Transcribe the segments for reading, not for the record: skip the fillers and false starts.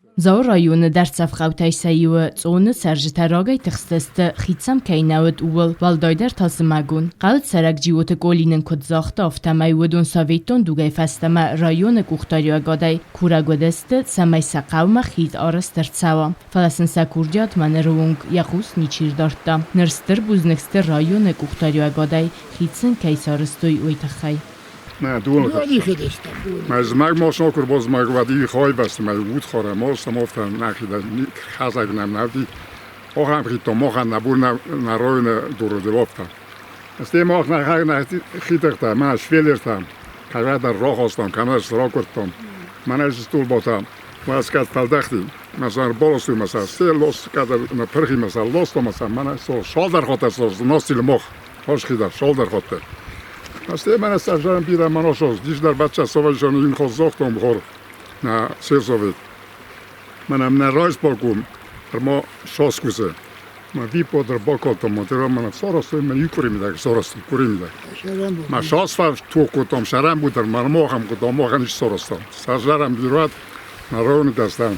Дзауы районы дӕрддзӕф хъӕутӕй сӕ иуы, Цъоны цӕрджытӕ рагӕй тыхстысты, хид сӕм кӕй нӕ уыд, ууыл, уӕлдайдӕр та зымӕгон. Хъӕуы цӕрӕг Джиоты Къоли нын куыд загъта, афтӕмӕй уыдон советон дугӕй фӕстӕмӕ районы къухдариуӕгадӕй курӕг уыдысты, цӕмӕй сӕ хъӕумӕ хид арӕзт ӕрцӕуа. Фӕлӕ сын сӕ курдиатмӕ ныры онг йӕ хъус ничи рдардта. Ныр стыр бузныг сты районы къухдариуӕгадӕй, хид сын кӕй сарӕзтой, уый тыххӕй. Мӕ мосна курбоз мӕ хойбӕсты мӕ удхора моста мофта нахида хазаг нам навди охам хито мохан набур на ройна дуродевопта. С тем ох на хаг на хитахта ма швелерта кагада рохостон канас рокуртон манас стулбота маскат фалдахти масар болосту маса се лос када на перхи маса лосто маса мана со шолдар хота со ностил мох хошхида шолдар хота. Azt én ezt bírom manosos, disdar bacsa szóval in hozzoktom hor na сельсовет. Манам на райсполком, мо шоскусе. Ma vipoder bokoltom, ma tero mana sorostu, ma yukurimida, sorostu, kurimida. Ma shosfa tukutom, sharam butar, ma moham kutom, mohan is sorostom. Сажарам бират, на ровно дастан.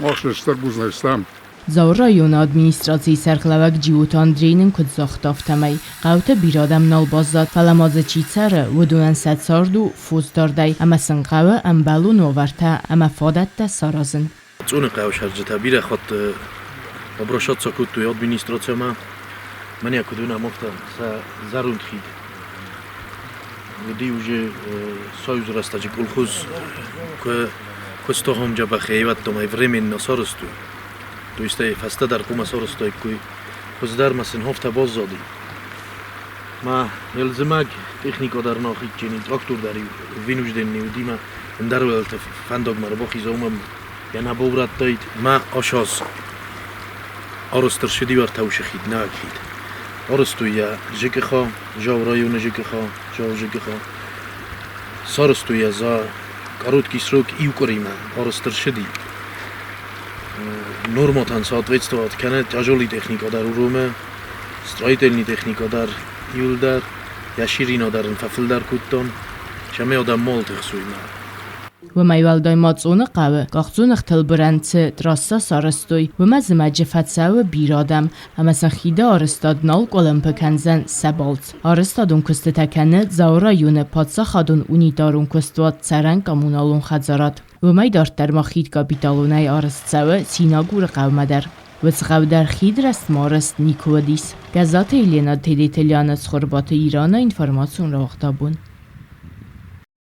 Охше штыр бузнайстам. Дзауы районы администрацийы сӕргълӕууӕг Джиоты Андрей нын куыд загъта, афтӕмӕй хъӕуты бирӕ адӕм нал баззад, фӕлӕ ма дзы чи цӕры, уыдонӕн сӕ цард у фосдардӕй ӕмӕ сын хъӕуы ӕмбӕлон уавӕртӕ ӕмӕ фадӕттӕ саразын. Цъоны хъӕуы цӕрджытӕ бирӕ хатт обращаться кодтой администрацимӕ. Мӕнӕ куыд уынӕм, афтӕ сӕ зӕронд хид уыди уже союзы рӕстӕджы колхоз куы куыста хомджабӕхӕй ивадтам ӕй временно сарӕзтой. То есть ӕй фӕстӕдӕр хъуамӕ сарӕзтаиккой, хуыздӕр ма сын хофтӕ баззади. Ма елзымӕг техникӕ дӕр нӕ хидджени, трактор дӕр вынужденный уыди ма ӕндӕр уӕлты фӕндагмӕ ӕрбахиза, уымӕн йӕ нӕ баурӕдтаид. Ма асаз арӕзт ӕрцыди уӕртӕ уыцы хид, нӕуӕг хид. Арӕзтой йӕ ЖКХ, Жау районы ЖКХ, Жау ЖКХ. Сарӕзтой йӕ за короткий срок иу къуыримӕ арӕзт ӕрцыди. Норматӕн соответствовать кӕны тяжелый техникӕ дӕр уромы, строительный техникӕ дӕр иуылдӕр, йӕ ширина дӕр ын фӕфылдӕр кодтам, цӕмӕй адӕм ма тыхсой ма. Уымӕй уӕлдай ма Цъоны хъӕуы къахдзоныгътыл бырӕн цы трассӕ сарӕзтой, уымӕ зымӕджы фӕцӕуы бирӕ адӕм ӕмӕ сын хиды арӕзтад нал къуылымпы кӕндзӕн сӕ балц. Арӕзтадон куыстытӕ кӕны Дзауы районы паддзахадон унитарон куыстуат цӕрӕн-коммуналон хӕдзарад. Уымӕй дарддӕр ма хид капиталонӕй арӕзт цӕуы Синагуры хъӕумӕ дӕр. Уыцы хъӕу дӕр хид рӕстмӕ арӕзт никуы уыдис. Гӕззаты Елена, Тедеты Лиана, Цхуырбаты Ирана информацион рауагъдабон.